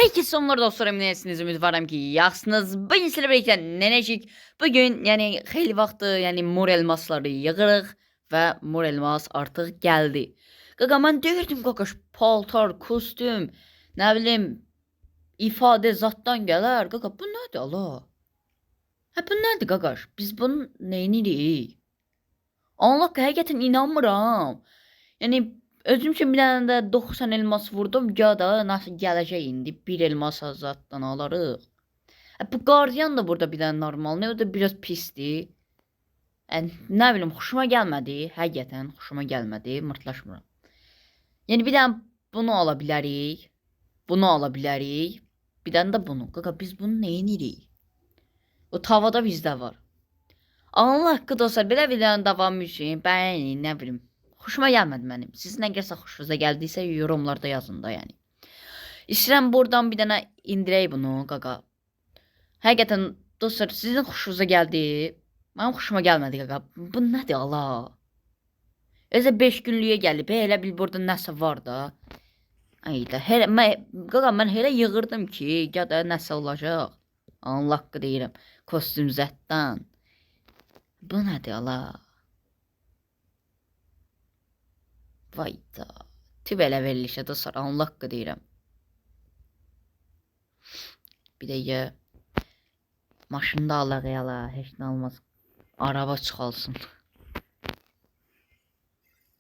Herkese selamlar dostlarım, neyesiniz, ümidvaram ki yaxşısınız. Bugün sizlerle birlikte nenecik. Bugün yani xeyli vaxtı yani mor elmasları yığırıq və mor elmas artıq gəldi. Qaqa mən deyirdim qaqaş paltar, kostüm, nə bilim ifadə zatdan gələr. Qaqa bu nədir Allah? Hə bu nədir qaqaş? Biz bunu neynirik? Allah həqiqətən inanmıram. Yəni özüm üçün bir dənə də 90 elmas vurdum. Ya da nasıl gələcək indi bir elmas azaddan alarıq. Bu qardiyan da burada bir dənə normal. Ne o da biraz pisdir. Yəni, nə bilim xoşuma gəlmədi. Həqiqətən xoşuma gəlmədi. Mırtlaşmıram. Yəni bir dənə bunu ala bilərik. Bunu ala bilərik. Bir dənə də bunu. Qaqa biz bunu nə edirik? O tavada bizdə var. Allah haqqı dostlar, belə videonun davamı üçün bəyənin, nə bilim. Xoşuma gəlmədi mənim. Sizin əgərsə xoşunuza gəldiysə yorumlarda yazın da yəni. İstəyirəm buradan bir dənə indirək bunu qaqa. Həqiqətən dostlar, sizin xoşunuza gəldi. Mənim xoşuma gəlmədi qaqa. Bu nədir Allah? Özə 5 günlüyə gəlib. Elə bil burada nəsə var da. Ay da, hələ mən qaqa mən elə yığırdım ki, ya da nəsə olacaq. Allah haqqı deyirəm. Kostüm zətdən. Bu nədir Allah? Vay da. Tüb elə verilişə dostlar, Allah haqqı deyirəm. Bir dəqiqə. Maşını da alaq yala, heç nə olmaz. Araba çıxalsın.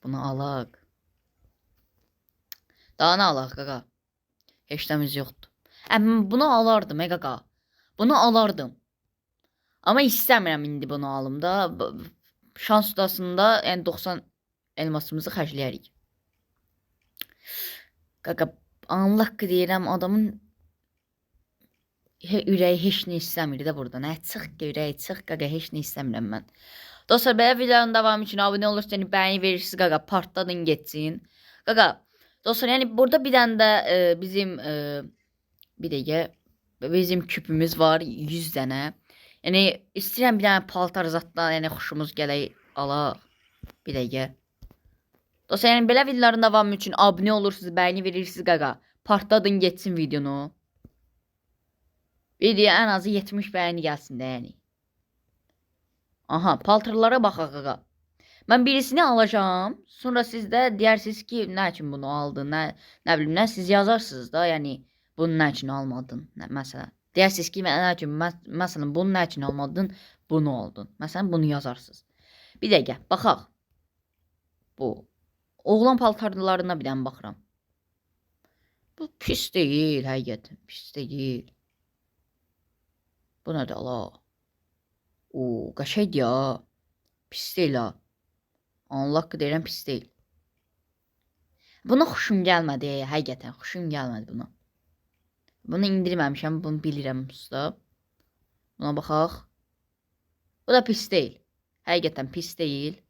Bunu alaq. Daha nə alaq qaqa? Heç nəmiz yoxdur. Mən bunu alardım, ey qaqa. Bunu alardım. Amma istəmirəm indi bunu alım da. Şans udasında yəni 90 elmasımızı xərcləyərik. Qaqa, Allah haqqı deyirəm, adamın ürəyi heç nə istəmir də burada. Nə çıx ki, ürəyi çıx qaqa, heç nə istəmirəm mən. Dostlar, belə videonun davamı üçün abunə olursunuz, yəni bəyəni verirsiniz qaqa, partladın getsin. Qaqa, dostlar, yəni burada bir dənə də bizim bir dəqiqə bizim küpümüz var 100 dənə. Yəni istəyirəm bir dənə paltar zaddan, yəni xoşumuz gələk alaq. Bir dəqiqə. Dostlar, yəni belə videoların davamı üçün abunə olursunuz, bəyəni verirsiniz qaqa. Partladın getsin videonu. Videoya ən azı 70 bəyəni gəlsin də yəni. Aha, paltarlara baxaq qaqa. Mən birisini alacağam. Sonra siz də deyərsiniz ki, nə üçün bunu aldın, nə bilim nə siz yazarsınız da, yəni bunu nə üçün almadın, nə, məsələn. Deyərsiniz ki, nə üçün məsələn bunu nə üçün almadın, bunu aldın. Məsələn bunu yazarsınız. Bir dəqiqə, baxaq. Bu oğlan paltarlarına bir dənə baxıram. Bu pis deyil, həqiqətən pis deyil. Bu nədir Allah? Oo, qəşəngdir ya. Pis deyil ha. Allah haqqı deyirəm pis deyil. Buna xoşum gəlmədi, həqiqətən xoşum gəlmədi buna. Bunu indirməmişəm, bunu bilirəm usta. Buna baxaq. Bu da pis deyil. Həqiqətən pis deyil.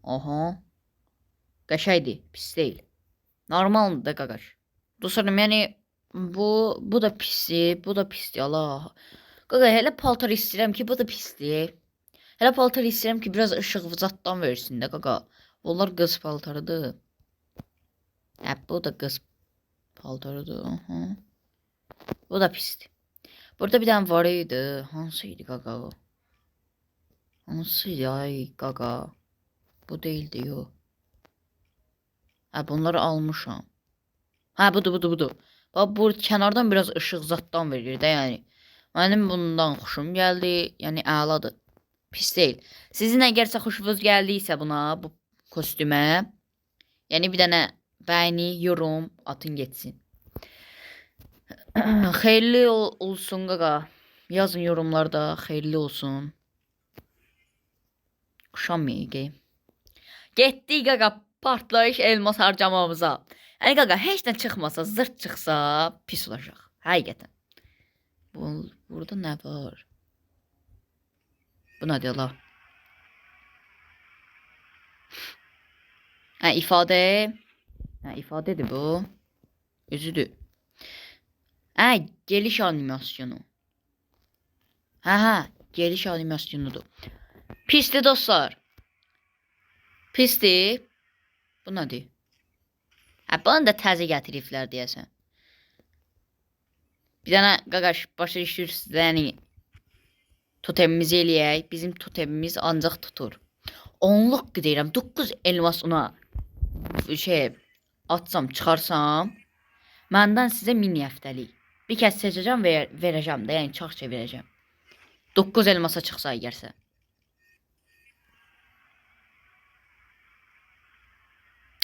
Aha. Qəşəngdir, pis deyil. Normaldır da qaqaş. Dostlarım, yəni bu da pisdir, bu da pisdir Allah. Qaqa elə paltar istəyirəm ki, bu da pisdir. Elə paltar istəyirəm ki, biraz işıq zaddan versin də qaqa. Bunlar qız paltarıdır. Hə, bu da qız paltarıdır. Aha. Bu da pisdir. Burada bir dənə var idi. Hansı idi qaqa o? Hansı idi ay qaqa? Bu değildi yo. Hə, bunları almışam. Hə, budur, budur, budur. Bax, bu kənardan biraz işıq zaddan verir də, yəni. Mənim bundan xoşum gəldi. Yəni əladır. Pis deyil. Sizin əgərsə xoşunuz gəldiysə buna, bu kostümə, yəni bir dənə bəyəni, yorum atın getsin. Xeyirli olsun qaqa. Yazın yorumlarda xeyirli olsun. Quşanmayaq. Getdik qaqa partlayış elmas harcamamıza. Yəni qaqa heç nə çıxmasa, zırt çıxsa pis olacaq. Həqiqətən. Burada nə var? Bu nədir Allah? Hə, ifadə. Hə, ifadədir bu. Özüdür. Hə, geliş animasyonu. Hə, hə, geliş animasyonudur. Pisdir dostlar. Pisdir. Bu nədir? Hə, bunu da təzə gətiriblər deyəsən. Bir dənə qaqaş başa düşürsünüz, yəni totemimizi eləyək. Bizim totemimiz ancaq tutur. Onluq deyirəm, 9 elmas ona şey atsam, çıxarsam, məndən sizə mini həftəlik. Bir kəs seçəcəm və verəcəm də, yəni çox şey verəcəm. 9 elmasa çıxsa əgərsə.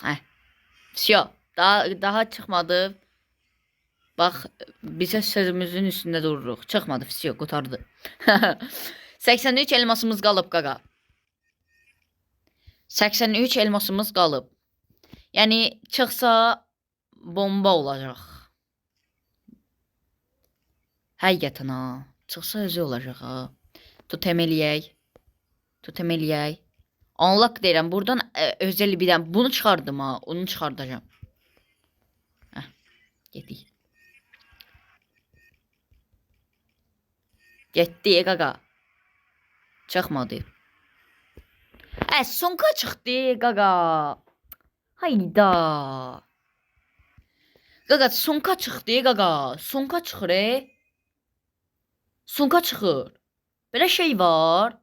Hə. Vsyo. Daha çıxmadı. Bax, bizə sözümüzün üstündə dururuq. Çıxmadı, vsyo, qurtardı. 83 elmasımız qalıb qaqa. 83 elmasımız qalıb. Yəni çıxsa bomba olacaq. Həqiqətən ha. Çıxsa özü olacaq ha. Totem eləyək. Totem eləyək. Unlock deyirəm. Buradan özel bir dənə bunu çıxardım ha. Onu çıxardacağam. Heh, getdik. Getdi qaqa. Çıxmadı. Sonka çıxdı qaqa. Hayda. Qaqa sonka çıxdı qaqa. Sonka çıxır. Sonka çıxır. Belə şey var.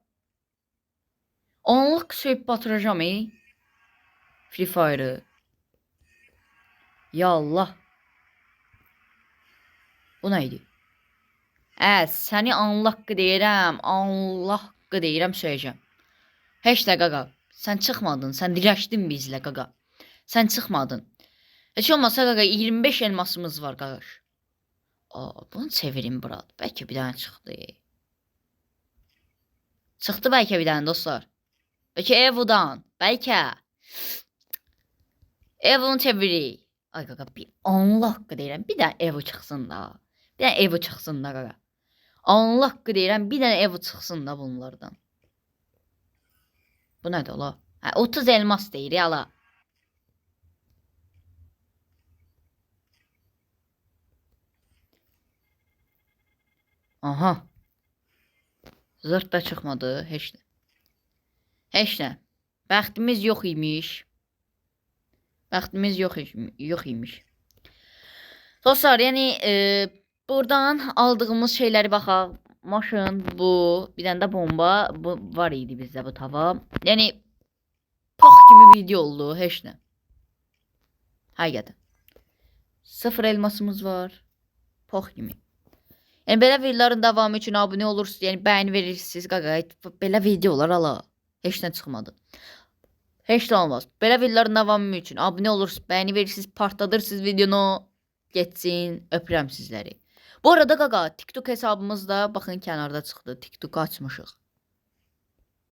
Anlıq söyüb batıracağam. Free Fire'ı. Ya Allah. Bu nə idi? Səni anlaq deyirəm. Allah deyirəm söyləyəcəm. Heç nə qaqa. Sən çıxmadın. Sən dirəşdin bizlə qaqa. Sən çıxmadın. Heç olmasa qaqa 25 elmasımız var qaqaş. Bunu çevirim brat. Bəlkə bir dənə çıxdı. Çıxdı bəlkə bir dənə dostlar. Bəlkə Evo'dan. Bəlkə. Evo'nu çevirik. Ay qaqa bir Allah deyirəm. Bir dənə Evo çıxsın da. Bir dənə Evo çıxsın da qaqa. Allah deyirəm bir dənə Evo çıxsın da bunlardan. Bu nədir ola? Hə, 30 elmas deyir ala. Aha. Zırt da çıxmadı. Heç nə. Heç nə. Bəxtimiz yox imiş. Bəxtimiz yox imiş. Dostlar, yəni buradan aldığımız şeyləri baxaq. Maşın bu, bir dənə də bomba bu var idi bizdə bu tava. Yəni pox kimi video oldu, heç nə. Həqiqətən. 0 elmasımız var. Pox kimi. Yəni belə videoların davamı üçün abunə olursunuz, yəni bəyəni verirsiniz, qaqa, belə videolar ala. Heç nə çıxmadı. Heç nə olmaz. Belə videoların davamı üçün abunə olursunuz, bəyəni verirsiniz, partladırsınız videonu. Getsin, öpürəm sizləri. Bu arada qaqa, TikTok hesabımız da baxın kənarda çıxdı. TikTok açmışıq.